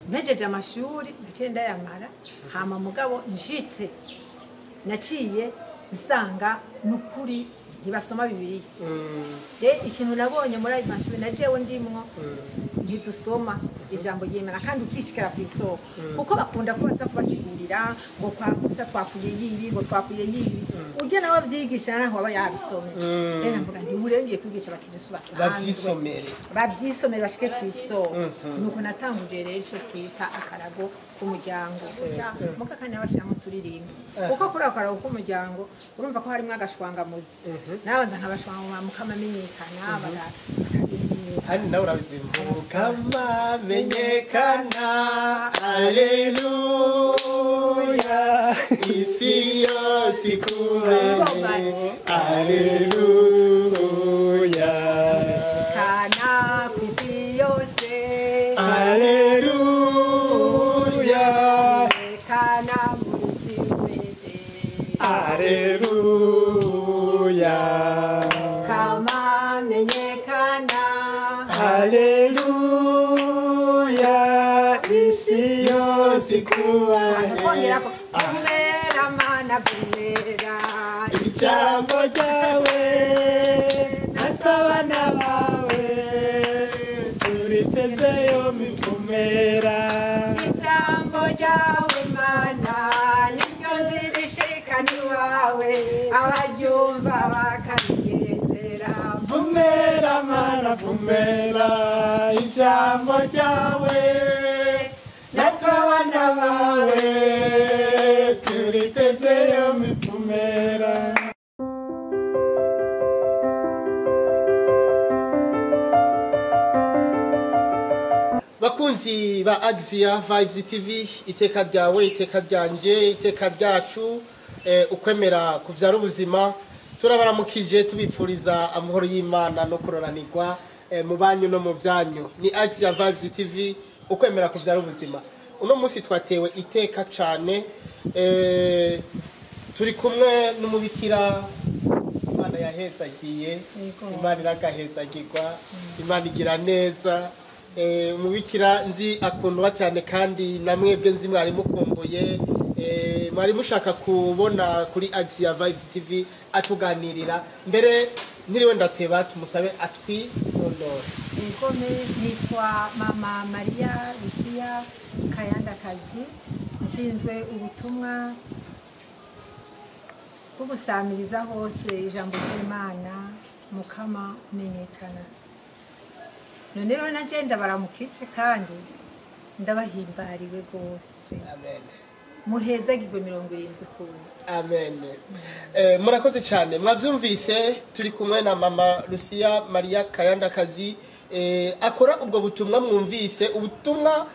Mpejeje amashuri naciye ndayamara, hama mugabo nshitse naciye nsanga nukuri ntibasoma Bibiliya. Je ikintu nabonye muri ayo mashuri na jewe ndimwo, ntidusoma ijambo ry'Imana kandi ukishikira ku isoko, kuko bakunda kubaza kubasigurira ngo kwa Musa twakuye yibi, ngo twakuye yibi, ujya nawe abyigisha naho aba yabisomye. Rero mvuga nti ubu rero ngiye kwigisha abakirisu basanzwe bavyisomere, babyisomere bashike ku isoko. Nuko natanguje rero ico twita akarago k'umuryango, muka kandi nabashiramo turirimba, kuko kuri ako karago k'umuryango urumva ko harimo agashwangamuzi, nabanza nkabashwanga mukamamenyekana bakaririmba. Kandi nawe urabizi, Mukama menyekana, aleluya, isi yose ikumenye, aleluya, kana ku isi yose, aleluya, kana mu isi wese, aleluya, kama menyekana, aleluya, isi yose ikubahe. Kongerako vumera mana vumera ijambo ryawe, natwe abana bawe turitezeyo mivumera. Ijambo ryawe mana niryo nzira ishikana iwawe, abaryumva bakarigendera. Vumera mana vumera ijambo ryawe, natwe abana bawe turitezeyo mivumera. Bakunzi ba Axia Vibes TV, iteka ryawe, iteka ryanje, iteka ryacu, ukwemera kuvyara ubuzima, turabaramukije tubipfuriza amahoro y'Imana no kuroranirwa mu banyu no mu byanyu. Ni Axia Vibes TV, ukwemera kuvyara ubuzima. Uno munsi twatewe iteka cane, turi kumwe n'umubikira Imana yahezagiye. Imana iragahezagirwa, Imana igira neza. Umubikira nzi akundwa cyane, kandi namwebwe nzi mwari mukumbuye, mwari mushaka kubona kuri Axia Vibes TV atuganirira. Mbere ntiriwe ndateba, tumusabe atwirondore. Ingome, nitwa Mama Maria Lucia Kayandakazi, nshinzwe ubutumwa bwo gusamiriza hose ijambo ry'Imana Mukama menyekana. None rero nanje ndabaramukice kandi ndabahimbariwe rwose. Amen. Muhezagirwe 70 kundi. Amen. Murakoze cyane, mwavyumvise turi kumwe na Mama Lucia Maria Kayandakazi, akora ubwo butumwa mwumvise, ubutumwa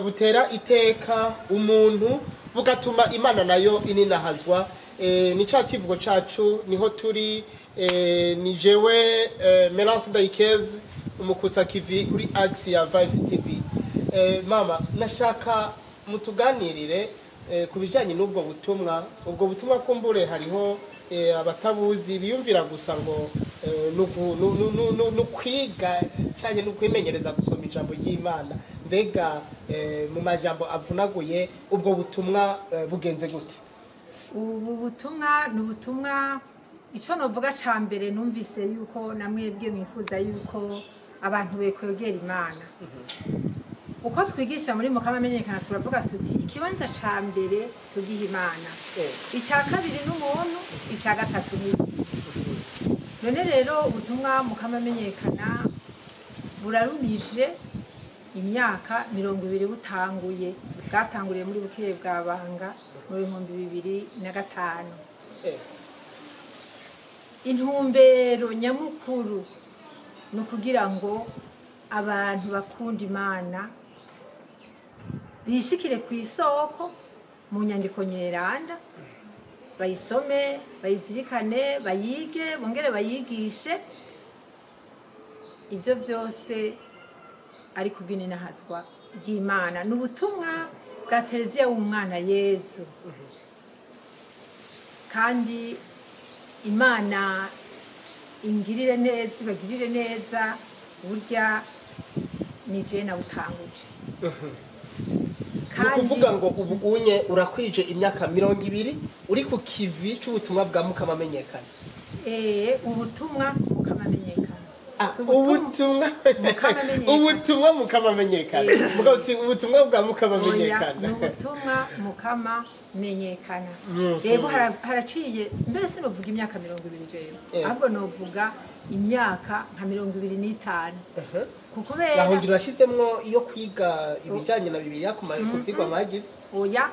butera iteka umuntu bugatuma Imana nayo ininahazwa. Ni ca kivugo cacu, niho turi, ni jewe Melance Ndayikeze, umukusa kivi kuri Axia Vibes TV. Mama, nashaka mutuganirire ku bijanye n'ubwo butumwa. Ubwo butumwa kumbure hariho abatabuzi biyumvira gusa ngo nukwiga cyane nukwimenyereza gusoma ijambo ry'Imana. Mbega mu majambo avunaguye, ubwo butumwa bugenze gute? Ubu butumwa ni ubutumwa, icyo novuga ca mbere, numvise yuko namwebwe mwifuza yuko abantu bekwegera Imana. Uko twigisha muri Mukama amenyekana, turavuga tuti ikibanza ca mbere tugiha Imana, icya kabiri n'umuntu, icya gatatu ni. None rero ubutumwa Mukama amenyekana burarumije imyaka 20 butanguye, bwatanguriye muri Bukeye bwa Banga mu 2005. Intumbero nyamukuru ni ukugira ngo abantu bakunda Imana bishikire ku isoko mu nyandiko nyeranda, bayisome, bayizirikane, bayige, bongere bayigishe. Ibyo byose ari kubw'ininahazwa ry'Imana. Ni ubutumwa bwa Tereziya w'umwana Yezu, kandi Imana ingirire neza, ibagirire neza. Burya ni je nawutanguje. Kandi Ukuvuga ngo ubu unye urakwije imyaka 20 uri ku kivi c'ubutumwa bwa Mukama amenyekana. Ubutumwa Mukama amenyekana. Ah, Si ubutumwa ubutumwa Mukama amenyekana. Ubutumwa Mukama amenyekana. Mugabo si ubutumwa bwa Mukama Oya, amenyekana. ni ubutumwa Mukama menyekana. Yego, haraciye mbere sinovuga imyaka 20 jewe, ahubwo novuga imyaka nka 25, kuko kubera Nahongera urashizemwo iyo kwiga ibijanye na Bibiliya ku ku vyigwa mwagize? Oya,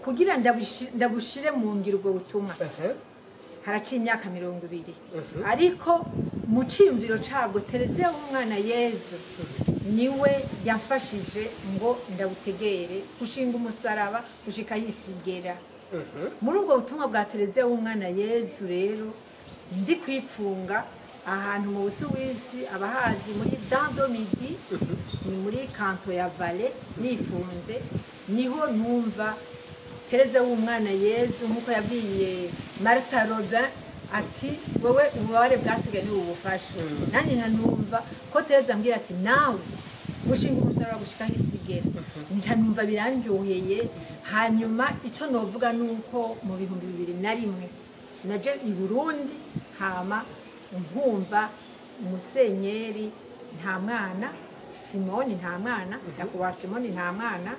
kugira ndabushire mu ngiro ubwo butumwa, haraciye imyaka 20, ariko mu ciyumviro cabwo Tereziya w'umwana Yezu niwe yamfashije ngo ndabutegere gushinga umusaraba gushika yisigera. Muri ubwo butumwa bwa Tereziya w'umwana Yezu rero, ndi kwipfunga ahantu mu Busuwisi, abahazi muri Dent du Midi, ni muri canton ya Valais, nifunze, niho numva Tereza w'umwana Yezu nk'uko yabwiye Marthe Robin ati: "Wowe ububabare bwasigaye ni ubufasha." Nanjye nkanumva ko Tereza ambwira ati: "Nawe gushinga umusaraba gushika hisigera." Nca numva birandyoheye. Hanyuma icyo novuga ni uko mu 2001 naje i Burundi, hama nkumva Musenyeri nta mwana Simoni, nta mwana Nyakubahwa Simoni, nta mwana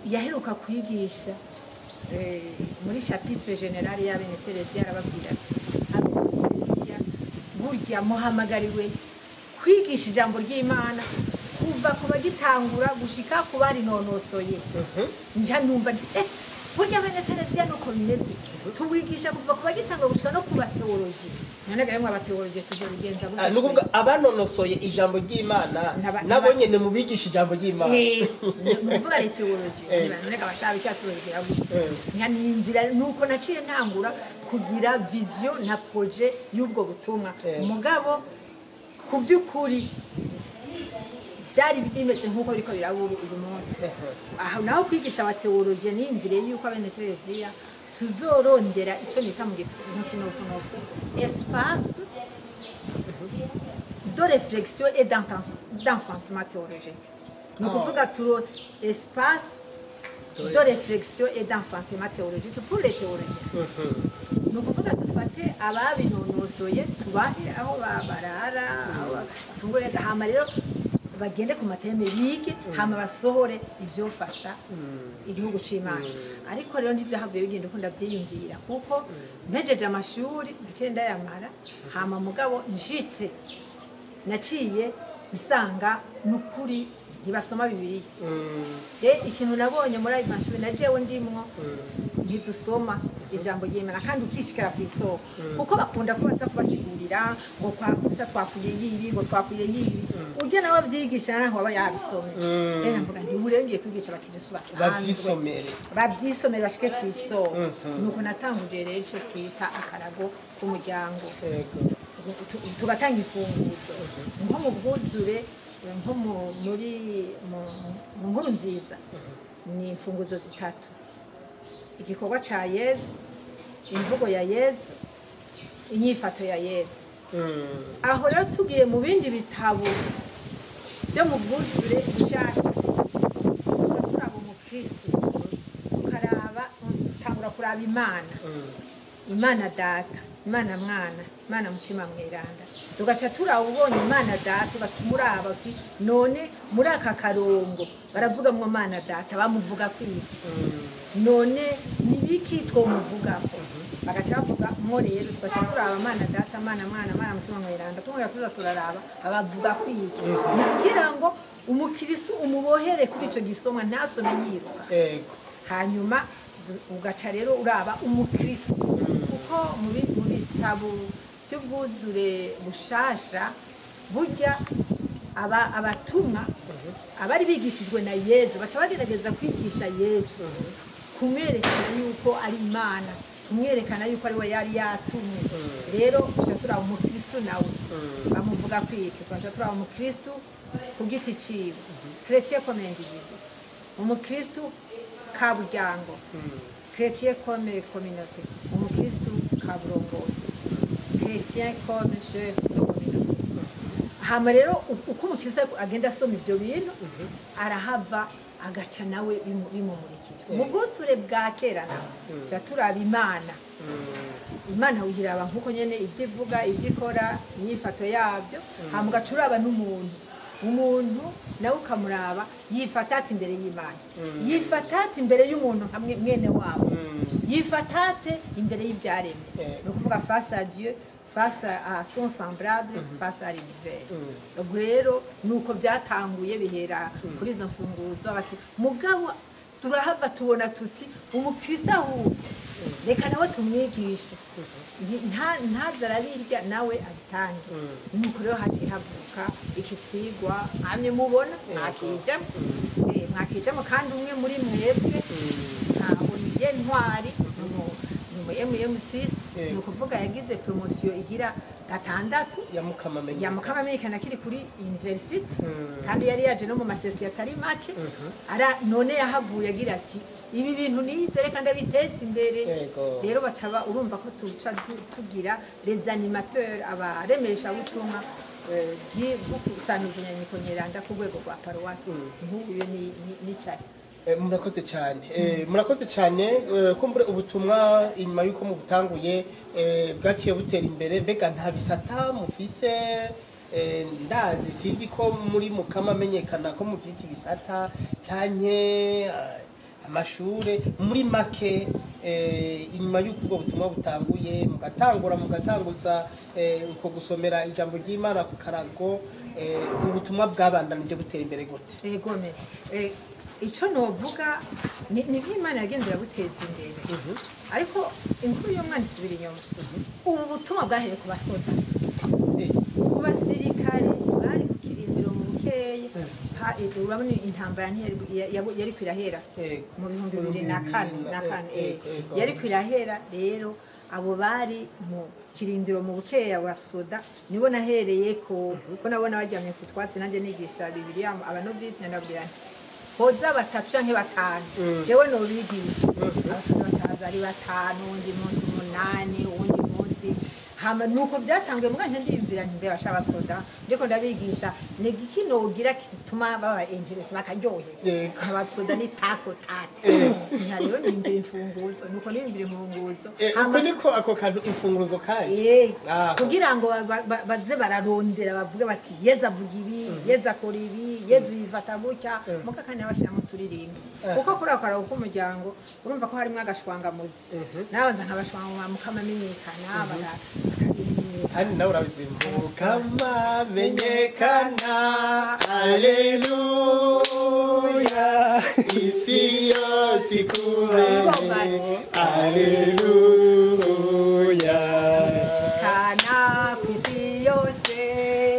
yaheruka kwigisha muri chapitre général y'abene Tereziya, arababwira ati: "Abene Tereziya, burya muhamagariwe kwigisha ijambo ry'Imana kuva ku bagitangura gushika ku barinonosoye." Nja numva nti: "Burya bene Tereziya nuko bimeze, tuwigisha kuva ku bagitangura gushika no ku bateoloji." None ga yemwe, abateoloji tuzobigenza gute? Ah, ni ukuvuga abanonosoye ijambo ry'Imana nabo nyene mubigisha ijambo ry'Imana. Ni ukuvuga les théologiens, none ga bashaka icyo tubigira gute? Nka ni inzira nuko naciye ntangura kugira vision na projet y'ubwo butumwa. Mugabo ku by'ukuri byari bimeze nk'uko biriko biraba ubu uyu munsi. Aho naho kwigisha abateoloji, niyumvire yuko abene Tereziya tuzorondera icyo nita mu kinofunofu espace de réflexion et d'enfantement théologique. Ni ukuvuga turo espace de réflexion et d'enfantement théologique pour les théologiens. Ni ukuvuga dufate ababinonosoye, tubahe aho barara, aho bafungura neza, hama rero bagende ku ma thèmes bige, hama basohore ivyofasha igihugu c'Imana. Ariko rero ntivyahavuye bigenda uko ndavyiyumvira, kuko mpejeje amashuri naciye ndayamara, hama mugabo nshitse naciye nsanga nukuri ntibasoma Bibiliya. Je ikintu nabonye muri ayo mashuri na jewe ndimwo, ntidusoma ijambo ry'Imana kandi ukishikira ku isoko, kuko bakunda ko baza kubasigurira ngo kwa Musa twakuye yibi, ngo twakuye yibi. Ujya nawe abyigisha naho aba yabisomye. Rero mvuga nti ubu rero ngiye kwigisha abakirisu basanzwe bavyisomere. Babyisomere bashike ku isoko. Nuko natanguje rero icyo twita akarago k'umuryango. Tugatanga imfunguzo nko mu bwuzure, nko muri mu nkuru nziza, ni imfunguzo zitatu: igikorwa ca Yezu, imvugo ya Yezu, inyifato ya Yezu. Aho rero tugiye mu bindi bitabo byo mu bwuzure bushasha, tuca turaba umukristu, tukaraba, dutangura kuraba Imana, Imana Data, Imana Mwana, Imana Mutima Mweranda. Tugaca turaba, ubonye Imana Data ugaca umuraba uti: "None muri aka karongo baravuga mwo Mana Data, bamuvuga kwiki? None nibiki twomuvugako?" Bagaca bavuga mwo. Rero tugaca turaba Mana Data, Mana Mwana, Mana Mutima Mweranda, tumwe tuza turaraba abavuga kwiki, ni kugira ngo umukirisu umubohere kuri ico gisomwa, ntasome yiruka. Hanyuma ugaca rero uraba umukristo, kuko mu bitabo by'ubwuzure bushasha, burya abatumwa abari bigishijwe na Yezu baca bagerageza kwigisha Yezu, kumwerekana yuko ari Imana, kumwerekana yuko ari we yari yatumwe. Rero tuca turaba umukristo nawe bamuvuga kwiki. Tugaca turaba umukristo ku giti ciwe, chrétien comme individu, umukristo kaburyango, chrétien comme communauté, umukristo kaburongozi, chrétien comme chef de communauté. Hama rero uko umukristo agenda asoma ivyo bintu, arahava. Agaca nawe bimumurikira. Mu bwuzure bwa kera nawe tuca turaba Imana. Imana uyiraba nkuko nyene ivyo ivuga, ivyo ikora, inyifato yabyo, hama ugaca uraba n'umuntu. Umuntu nawe ukamuraba yifata ate imbere y'Imana, yifata ate imbere y'umuntu nka mwene wabo, yifata ate imbere y'ibyaremwe. Ni ukuvuga face à Dieu, face à son semblable, face à l'univers. Ubwo rero nuko byatanguye, bihera kuri izo mfunguzo. Mugabo turahava tubona tuti umukristo ahubwo reka nawe tumwigishe, ntaze arabirya, nawe abitange. Nuko rero haciye havuka iki cigwa mwamye mubona, mwakijamo. Mwakijamo kandi umwe muri mwebwe nka Olivier Ntwari ni umu MM6, ni ukuvuga yagize promotion igira gatandatu ya Mukama amenyekana. Ya Mukama amenyekana akiri kuri university, kandi yari yaje no mu ma sessions atari make. Ara none yahavuye agira ati ibi bintu nize reka ndabitetse imbere. Rero baca urumva ko tuca tugira les animateurs, abaremesha butumwa bwo inyandiko nyeranda ku rwego rwa paruwasi. Nk'ubu iyo ni cari. Murakoze cyane. Murakoze cyane. Kumbure ubutumwa inyuma y'uko mubutanguye bwaciye butera imbere. Mbega nta bisata mufise? Ndazi sinzi ko muri Mukama amenyekana ko muvyita ibisata canke amashure. Muri make, inyuma y'uko ubwo butumwa butanguye, mugatangura mugatanguza uko gusomera ijambo ry'Imana ku karago, ubutumwa bwabandanije butera imbere gute? Egome, ico novuga ni nk'Imana yagenze irabuteza imbere, ariko inkuru y'umwana isubira inyuma. Ubu butumwa bwahereye ku basoda, ku basirikare bari ku kirindiro mu Bukeye. Urabona intambara ntiyari yari kwirahera mu 2004 na kane. Yari kwirahera. Rero abo bari mu kirindiro mu Bukeya basoda nibo nahereye ko nabona baryamye ku twatsi, nanjye nigisha Bibiliya abanovisi. Ndababwira nti hoza batatu canke batanu, jewe nobigisha. Abasoda bataza ari batanu, uwundi munsi umunani, uwundi munsi. Hama nuko byatanguye. Muganje ndiyumvira nti mbe basha abasoda ndiko ndabigisha, ni igiki nogira gituma baba intéressés, bakaryoherwa? Abasoda ni tako tako. Nka rero niyumvira imfunguzo, nuko niyumvira imfunguzo. Uko niko ako kantu imfunguruzo kaje. Kugira ngo baze bararondera, bavuge bati Yezu avuga ibi, Yezu akora ibi, Yezu yifata gutya. Muka kandi abashiramo turirimba, kuko kuri ako karago k'umuryango urumva ko harimo agashwangamuzi, nabanza nkabashwanga Mukama amenyekana bakaririmba. Kandi nawe urabizi, Mukama menyekana, aleluya, isi yose ikumenye, aleluya. Kana ku isi yose.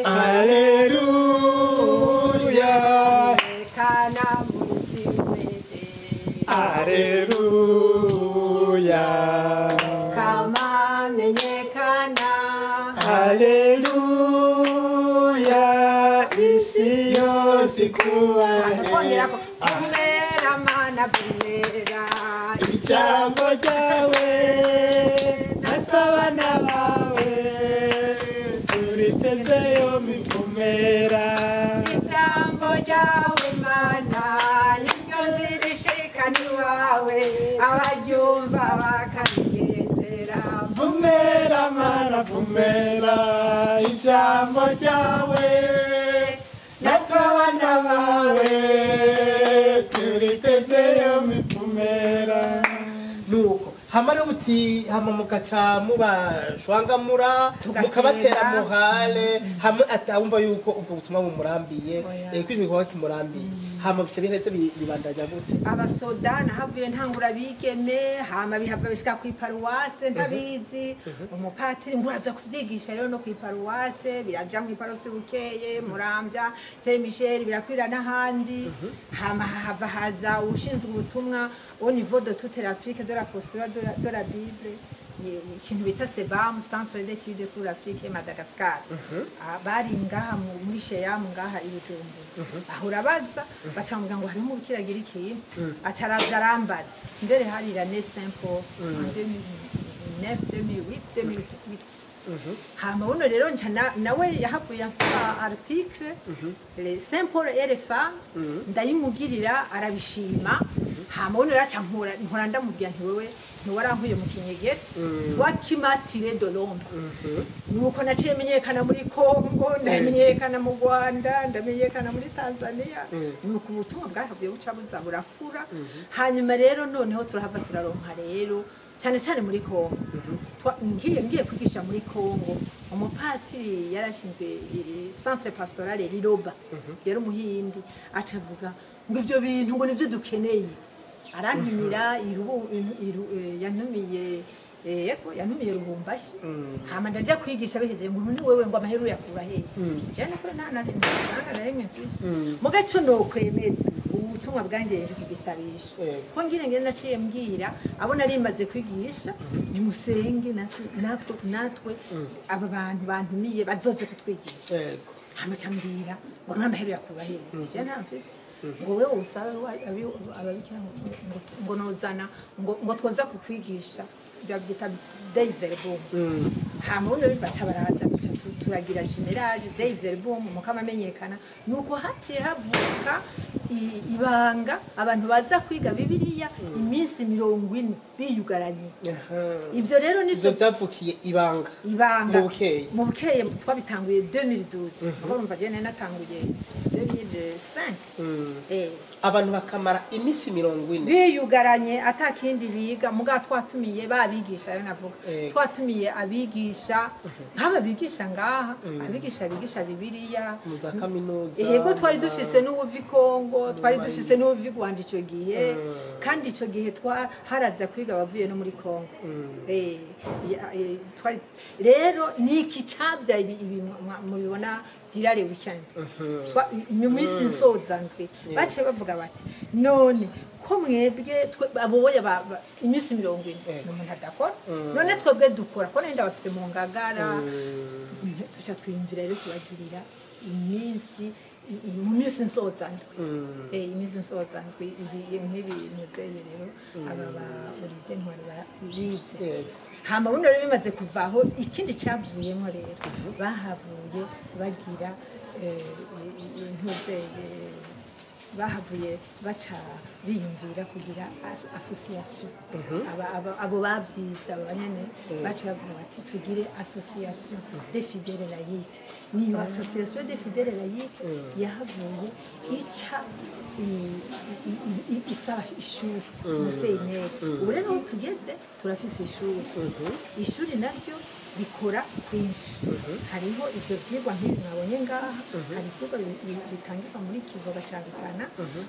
Aleluya. Kana mu isi wese. Aleluya. Kama menyekana. Aleluya. Isi yose ikubahe. Twongerako vumera Mana, vumera. Ijambo ryawe, natwe abana bawe turitezeyo mivumera. Ijambo ryawe Mana niryo nzira ishikana iwawe, abaryumva bakarigendera. Vumera Mana, vumera ijambo ryawe, natwe abana bawe turitezeyo mivumera. Nuko hama rero muti hama mugaca mubashwangamura. Tugasenga. Mukabatera morale hamwe atawumva yuko ubwo butumwa bumurambiye. Oya. Kwijwe gikorwa kimurambiye, hama bica biheze bibandanya gute? Abasoda nahavuye ntangura bigeme, hama bihava bishika ku iparuwase ntabizi. Umupatiri ngo uraza kuvyigisha rero no ku iparuwase, biraja mu iparuwase Bukeye, Muramvya, Saint Michel, birakwira n'ahandi. Hama hava haza ushinzwe ubutumwa au niveau de toute l'Afrique de l'apostolat de la Bible, ikintu bita SEBAM, Centre d'études pour l'Afrique et Madagascar. Ah, bari ngaha muri Sheyamu ngaha i Bujumbura. Aho urabaza, baca mubwira ngo harimo umubikira agira ikintu, aca araza arambaza. Mbere hari l'année Saint Paul en 2009, 2008, 2008. Hama buno rero nca nawe yahavuye ansaba article les Saint Paul et les femmes, ndayimugirira arabishima. Hama buno rero aca nkora ndamubwira nti wewe ntiwarankuye mu kinyegera, wakimatire de l'ombre. Nuko naciye menyekana muri Congo, ndamenyekana mu Rwanda, ndamenyekana muri Tanzania. Nuko ubutumwa bwahavuye buca buza burakura. Hanyuma rero noneho turahava turaronka rero cyane cyane muri Congo. Ngiye kwigisha muri Congo, umupatiri yarashinzwe centre pastoral Liloba, yari umuhindi, acavuga ngo ivyo bintu ngo nivyo dukeneye. Arantumira yantumiye, yego, yantumiye Lubumbashi. Hama ndaja kwigisha, bihejeje ngo ni wewe ngo amaheru yakura hehe? Je nakure nta na rimwe mfise. Muga cyo nokwemeza ubutumwa bwanjye ku gisabisho, ko ngire ngire naciye mbwira abo nari maze kwigisha, nimusenge natwe aba bantu bantumiye bazoze kutwigisha. Hama cambwira ngo n'amaheru yakura hehe? Je nta mfise. Ngo wewe usabe ababikira ngo nozana ngo twoza kukwigisha, babyita Dei Verbum. Hama buno baca baraza, turagira général Dei Verbum, mukama amenyekana. Nuko haciye havuka ibanga, abantu baza kwiga Bibiliya iminsi 40 biyugaranye. Ivyo rero nivyo byavukiye ibanga. Ibanga mu Bukeye. Mu Bukeye twabitanguye 2012, aho urumva je natanguye 2005. Abantu bakamara iminsi 40 biyugaranye atakindi biga, muga twatumiye babigisha. Rero navuga twatumiye abigisha nk'aba bigisha ngaha, abigisha bigisha Bibiliya mu za kaminuza. Yego, twari dufise n'ubuvi Kongo, twari dufise n'ubuvi Rwanda ico gihe. Kandi ico gihe twa haraza kwiga abavuye no muri Kongo. Twari rero niki cabyaye ibi mubibona dirare weekend mu minsi nsozandwi, baciye bavuga bati none ko mwebwe aboya iminsi 40 umuntu adakora, none twebwe dukora ko nenda bafise mu Ngagara, tuca twiyumvira rero kubagirira iminsi mu minsi nsozandwi. Iminsi nsozandwi ibi nk'ibintu byeye rero aba ba Olivier Ntwari bize. Hama buno rero bimaze kuvaho, ikindi cyavuyemo rero bahavuye bagira intuzeye, bahavuye baca biyumvira kugira association. Abo bavyize, abo banyene baca bavuga bati tugire association des fidèles laïques. Niyo association des fidèles laïques yahavuye ica isaba ishuri musenyeri. Ubu rero aho tugeze turafise ishuri. Ishuri naryo bikora kwinshi, hariho ivyo vyigwa nk'ibi mwabonye ngaha, hari ivyigwa bitangirwa muri Kivoga ca Rutana,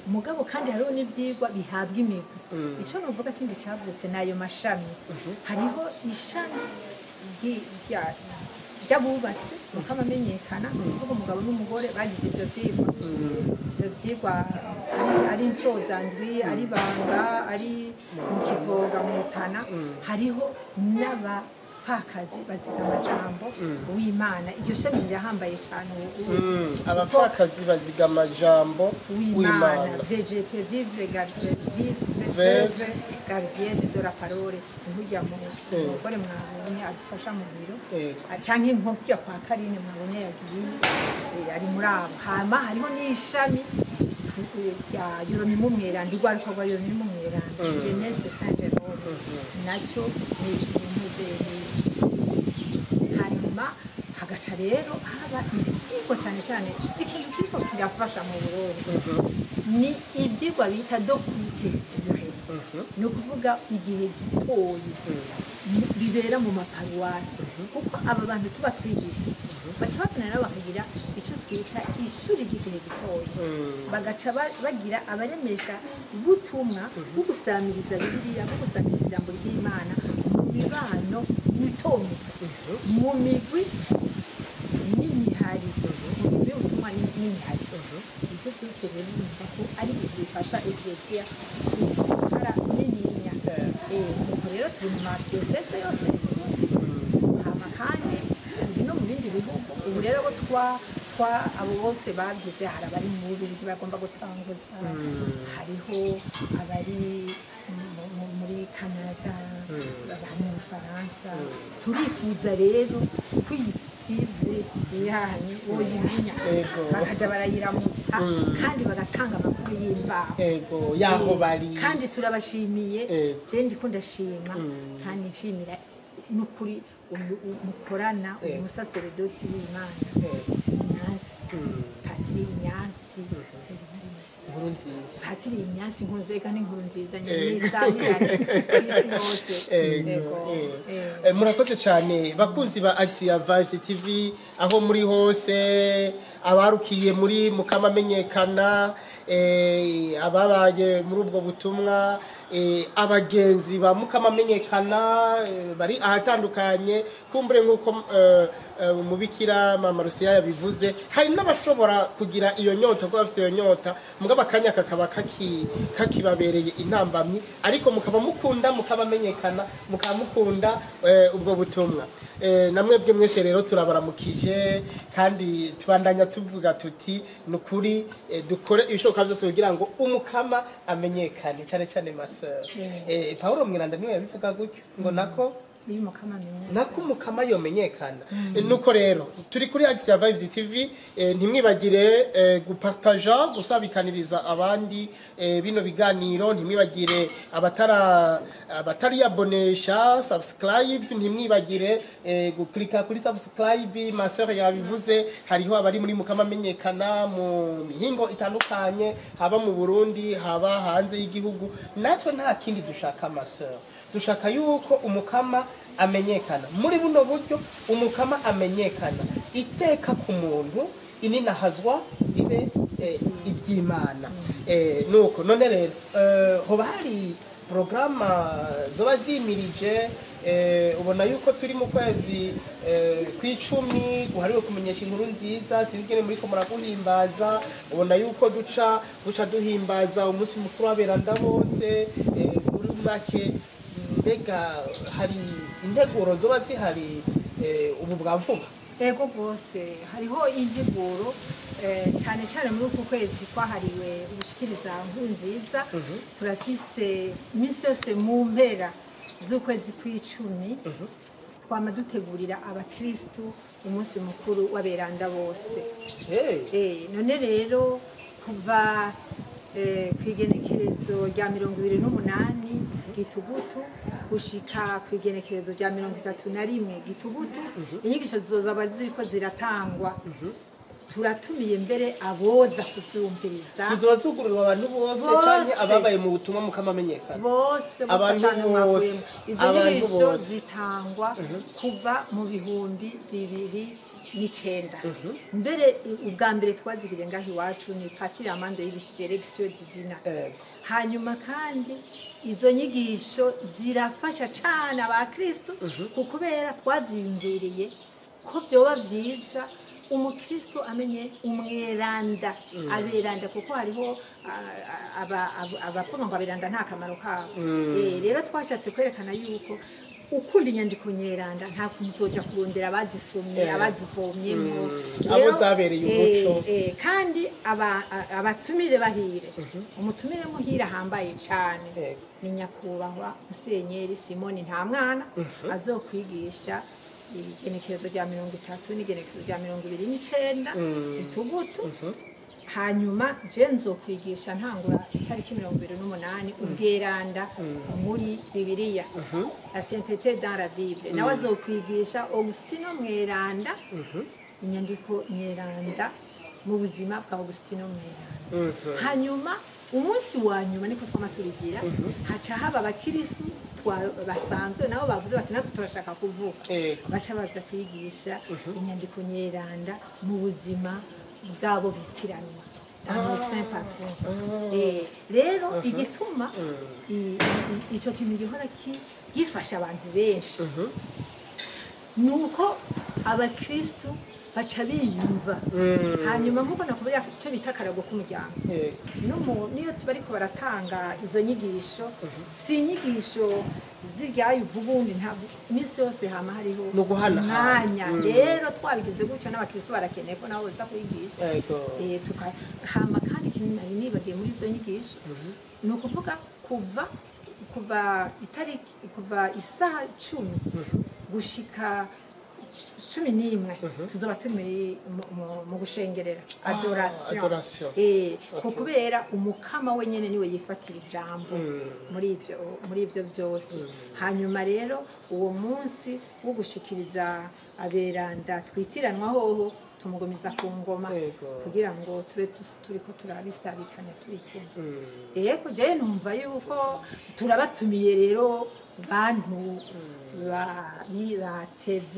mugabo kandi hariho n'ivyigwa bihabwa imigwi. Ico novuga kindi cavutse n'ayo mashami, hariho ishami ry'abubatse bakamamenyekana, kuvuga umugabo n'umugore bagize ivyo vyigwa. Ivyo vyigwa ari insozandwi, ari banga, ari mu Kivoga mu Rutana. Hariho n'abapfakazi baziga amajambo w'Imana. Iryo shami rirahambaye cyane ubu. Abapfakazi baziga amajambo w'Imana, VGP, vive veuve gardienne de la parole, nk'urya mugore mwabonye adufasha mu biro, canke nko kujya kwa Karine mwabonye yagiye, ari muri abo. Hama hariho n'ishami rya Yoronimu Mweranda, urwaruka rwa Yoronimu Mweranda, Jeunesse Saint Jerome, nacyo ni impuze. Hanyuma hagaca rero haba ivyigwa, cyane cyane ikintu kiriko kirafasha mu Burundi ni ivyigwa bita de courte durée, ni ukuvuga igihe gitoyi, bibera mu maparuwasi, kuko aba bantu tuba twigishije baca bakenera bakagira icyo twita ishuri ry'igihe gitoyi, bagaca bagira abaremesha butumwa bwo gusamiriza Bibiliya, bwo gusamiriza ijambo ry'Imana mu mibano mito mito, mu migwi n'imihari, mu migwi y'ubutumwa n'imihari. Ibyo byose rero numva ko ari ibintu bifasha Ekleziya gukora nininya. Nuko rero turi mu madiyoseze yose, hama kandi turi no mu bindi bihugu. Ubu rero abo twa abo bose babyize, hari abari mu Bubiligi bagomba gutanguza, hariho abari muri Canada, baba mu Bufaransa. Turifuza rero ko iyi TV yanyu boyimenya, bakaja barayiramutsa kandi bagatanga amakuru y'imvaho. Ego, yaho bari. Kandi turabashimiye. Je ndiko ndashima kandi nshimira n'ukuri mukorana, uyu musaseredoti w'Imana Nyansi, Patiri Nyansi. Inkuru nziza. Patiri Nyansi Nkunzega n'inkuru nziza nyine isi yose. Ego. Murakoze cyane, bakunzi ba Axia Vibes TV aho muri hose, abarukiye muri Mukama amenyekana, ababaye muri ubwo butumwa, abagenzi ba Mukama amenyekana, bari ahatandukanye. Kumbure nk'uko umubikira Mama Rusiya yabivuze, hari n'abashobora kugira iyo nyota kuko bafite iyo nyota, mugabo akanya kakaba kakibabereye intambamyi, ariko mukaba mukunda mukabamenyekana, mukaba mukunda ubwo butumwa. Namwebwe mwese rero turabaramukije kandi tubandanya tuvuga tuti nukuri dukore ibishoboka byose kugira ngo Umukama amenyekane cyane cyane, ma sœur. Paulo Mweranda niwe yabivuga gutyo ngo nako Iyo Umukama amenye nako Umukama yomenyekana. Nuko rero turi kuri Axia Vibes TV. Ntimwibagire gupartaja, gusabikaniriza abandi bino biganiro. Ntimwibagire abatara abatariyabonesha subscribe, ntimwibagire guklika kuri subscribe. Ma sœur yabivuze, hariho abari muri Mukama amenyekana mu mihingo itandukanye, haba mu Burundi, haba hanze y'igihugu. Natwe nta kindi dushaka, ma sœur, dushaka yuko Umukama amenyekana muri buno buryo. Umukama amenyekana, iteka ku muntu ininahazwa ibe iby'Imana. Nuko none rero hoba hari porogaramu zoba zimirije? Ubona yuko turi mu kwezi kw'icumi guhariwe kumenyesha inkuru nziza. Sinzi ingene muriko muraguhimbaza. Ubona yuko duca duca duhimbaza umunsi mukuru w'aberanda bose. Muri make, mbega hari integuro zoba zihari ubu bwa vuba? Ego rwose, hariho integuro, cyane cyane muri uku kwezi kwahariwe ubushikiriza nkuru nziza. Turafise iminsi yose mu mpera z'ukwezi kw'icumi twama dutegurira abakristu umunsi mukuru w'aberanda bose. None rero kuva ku igenekerezo rya 28 Gitugutu gushika ku igenekerezo rya 31 Gitugutu, inyigisho zizoba ziriko ziratangwa. Turatumiye mbere aboza kuvyumviriza. Zizoba zugurirwa abantu bose Bose. canke ababaye mu butumwa Mukama amenyekana? Bose bose. Abantu Atanu mwakuyemo. bose. Izo Abantu nyigisho bose. zitangwa kuva mu 2009. Mbere ubwa mbere twazigiriye ngaho iwacu, ni Patiri Amando yigishije Lectio Divina. Hanyuma kandi izo nyigisho zirafasha cane abakristo, kubera twaziyumviriye ko vyoba vyiza umukristo amenye umweranda, aberanda, kuko hariho abavuga ngo aberanda nta kamaro kabo. Rero twashatse kwerekana yuko ukunda inyandiko nyeranda nta kuntu utoja kurondera abazisomye, abazivomyemo. Abo Rero, zabereye umuco. Kandi abatumire bahire, umutumire muhire ahambaye cane ni nyakubahwa Musenyeri Simoni Nta Mwana, azokwigisha igenekerezo rya 30 n'igenekerezo rya 29 Gitugutu. Hanyuma je nzokwigisha ntangura itariki 28 ubweranda muri Bibiliya, la sainteté dans la Bible. Nawe azokwigisha Augustino Mweranda, inyandiko nyeranda mu buzima bwa Augustino Mweranda. Hanyuma umunsi wa nyuma, niko twama tubigira, haca haba abakirisu basanzwe nabo bavuze bati natwe turashaka kuvuga, baca baza kwigisha inyandiko nyeranda mu buzima bwabo bitiranwa, dans le saint patron. Rero igituma ico kintu gihora gifasha abantu benshi nuko abakristu baca biyumva. Hanyuma nk'uko nakubwira, icyo bita akarago k'umuryango, niyo bariko baratanga izo nyigisho, si inyigisho ziryayo uvuga ubundi, ntabwo iminsi yose hama hariho Ni uguhanahana. umwanya. Rero twabigize gutyo, n'abakristo barakeneye ko nabo baza kwigisha. Hama kandi ikintu nari nibagiye muri izo nyigisho ni ukuvuga kuva Kuva itariki, kuva isaha 10 gushika 11 tuzoba turi mu gushengerera, adoration. Adoration. Ko kubera umukama wenyene niwe yifatira ijambo muri ivyo vyose. Hanyuma rero uwo munsi wo gushikiriza aberanda twitiranwa hoho, tumugumiza ku ngoma kugira ngo tube turiko turabisabikanya turi kumwe. Yego, jewe numva yuko turabatumiye rero, bantu ba TV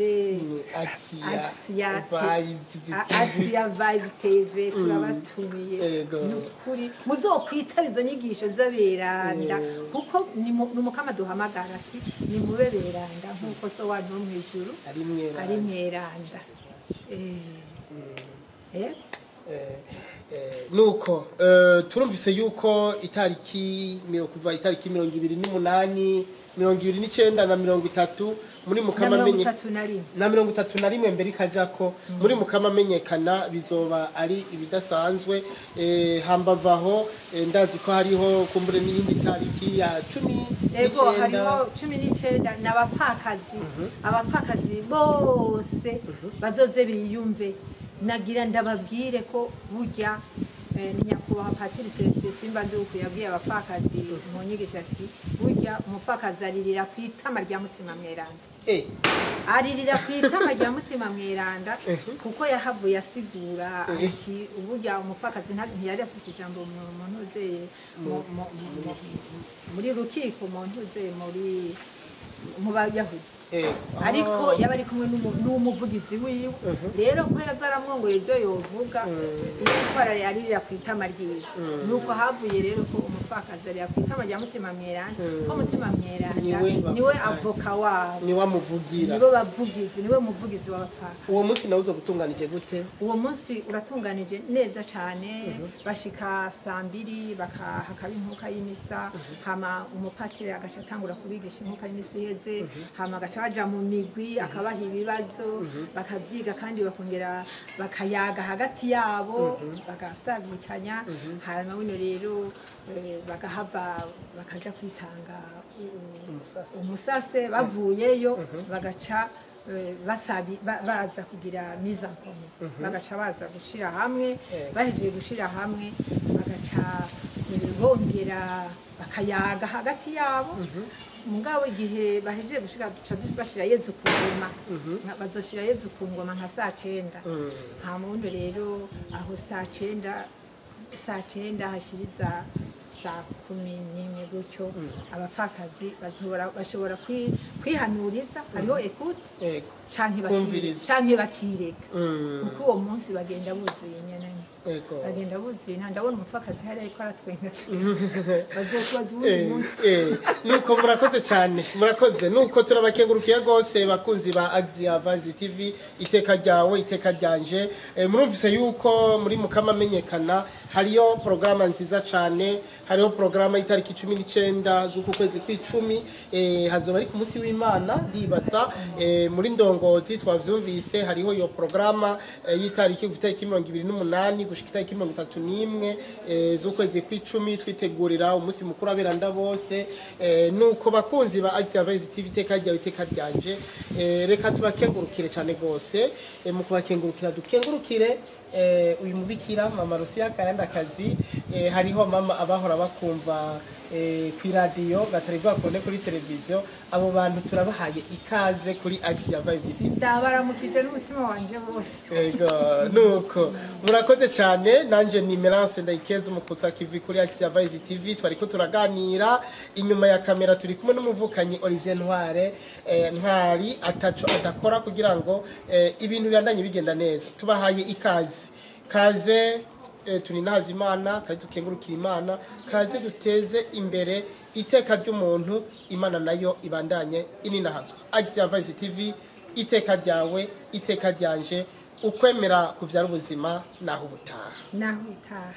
Axia Axia Vibe TV. Axia Vibe TV, turabatumiye. Nukuri muzokwitaba izo nyigisho z'aberanda, kuko ni umukama duhamagara ati: "Nimube beranda nk'uko so wanyu wo mw'ijuru ari mweranda." Ari mweranda. Nuko turumvise yuko itariki kuva itariki 28, 29 na 30 muri Na mukama mirongo menye itatu na rimwe. Na 31 mbere ikajako muri mukama amenyekana, bizoba ari ibidasanzwe. Hambavaho ndazi ko hariho kumbure n'iyindi tariki ya cumi Ego. n'icenda. Hariho 19 n'abapfakazi. Abapfakazi bose bazoze biyumve. Nagira ndababwire ko burya ni nyakubahwa Patiri Celestin Simbanduku yabwiye abapfakazi mu nyigisho ati: "Burya umupfakazi aririra ku itama rya Mutima Mweranda." Aririra ku itama rya Mutima Mweranda, kuko yahavuye asigura ati uburya umupfakazi ntiyari afise ijambo mu ntuzeye muri rukiko, mu ntuzeye muri mu Bayahudi. Ariko yaba ari kumwe n'umuvugizi wiwe rero, ko yaza aramwongoye ibyo yovuga, iyo gukora aririra ku itama ryiwe. Nuko havuye rero ko umupfakazi arira ku itama rya Mutima Mweranda, ko Mutima Mweranda niwe niwe bavuga. Avoka wabo. Niwe amuvugira. Nibo bavugizi, niwe muvugizi w'abapfakazi. Uwo munsi nawe uzoba utunganije gute? Uwo munsi uratunganije neza cyane. Bashika saa 2, hakaba inkuka y'imisa, hama umupatiri agaca atangura kubigisha. Inkuka y'imisa iheze, hama agaca baja mu migwi, akabaha ibibazo bakavyiga, kandi bakongera bakayaga hagati yabo, bagasabikanya. Hanyuma buno rero bagahava bakaja kwitanga umusase. Umusase. Bavuyeyo bagaca baza kugira mise en commun, bagaca baza gushira hamwe. Bahejeje gushira hamwe, bagaca bongera bakayaga hagati yabo. Mugabo igihe bahejeje gushira, duca bashira Yezu ku ngoma. Bazoshira Yezu ku ngoma nka saa 9. Nta mundi rero aho saa 9, saa 9 hashiriza saa 11 gutyo, abapfakazi bashobora kwihanuriza, hariho écoute canke Kumviriza. Canke bakireka, kuko uwo munsi bagenda buzuye nyene. Bagenda buzuye. Nta ndabona umupfakazi hari ariko aratwenga, bazokubaza uwundi munsi. Nuko murakoze cyane, murakoze. Nuko turabakengurukiye rwose, bakunzi ba Axia Vibes TV, iteka ryawe iteka ryanje. Murumvise yuko muri mukama amenyekana hariyo porogaramu nziza cyane. Hariho porogaramu y'itariki 19 z'uku kwezi kw'icumi, hazoba ari ku munsi w'Imana ndibaza. Muri ndongozi twavyumvise, hariho iyo porogaramu y'itariki kuva itariki 28 gushika itariki 31 z'ukwezi kw'icumi, twitegurira umunsi mukuru aberanda bose. Nuko bakunzi ba Axia Vibes TV, iteka ryawe iteka ryanje, reka tubakengurukire cyane rwose. Mu kubakengurukira, dukengurukire uyu mubikira mama Lucia Kayandakazi. Hariho mama abahora bakumva ku iradiyo batari bwakubone kuri televiziyo. Abo bantu turabahaye ikaze kuri Axia Vibes TV. Ndabaramukije n'umutima wanje bose. Ego, nuko murakoze cyane. Nanje ni Merance Ndayikeza umukusa kivi kuri Axia Vibes TV. Twariko turaganira inyuma ya kamera, turi kumwe n'umuvukanyi Olivier Ntware, Ntwari ataco adakora kugira ngo ibintu bibandanye bigenda neza. Tubahaye ikaze, kaze. Turi nazi Imana kandi tukengurukira Imana. Kaze duteze imbere iteka ry'umuntu, Imana nayo ibandanye ininahazwa. Axia Vibes TV, iteka ryawe iteka ryanje, ukwemera kuvyara ubuzima. Naho ubutaha. Naho utaha.